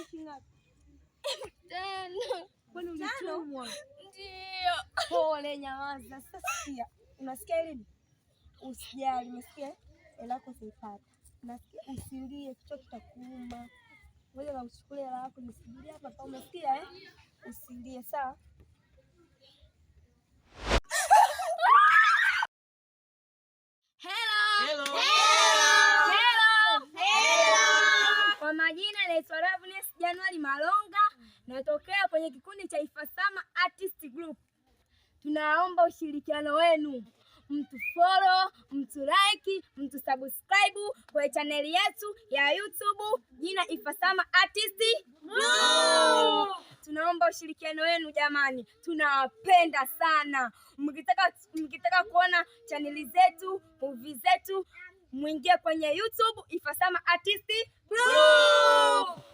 Shilingi ngapi? 5,000. Kwani ulitumwa? Ndio. Pole, nyamaza. Sasa sikia. Unasikia Elini? Usijali, umesikia? Hela yako utaipata. Unasikia? Usilie, kichwa kitakuuma. Ngoja nakuchukulia hela yako nisubirie hapa hapa, umesikia eh? Usilie, sawa? Hello. Hello. Hello. Hello. Kwa majina naitwa Loveness January Malonga, natokea kwenye kikundi cha Ifasama Artist Group. Tunaomba ushirikiano wenu, mtu follow, mtu like, mtu subscribe kwenye chaneli yetu ya YouTube jina Ifasama Artist Group. Tunaomba ushirikiano wenu jamani, tunawapenda sana. Mkitaka kuona chaneli zetu, movie zetu, mwingie kwenye YouTube Ifasama Artist Group.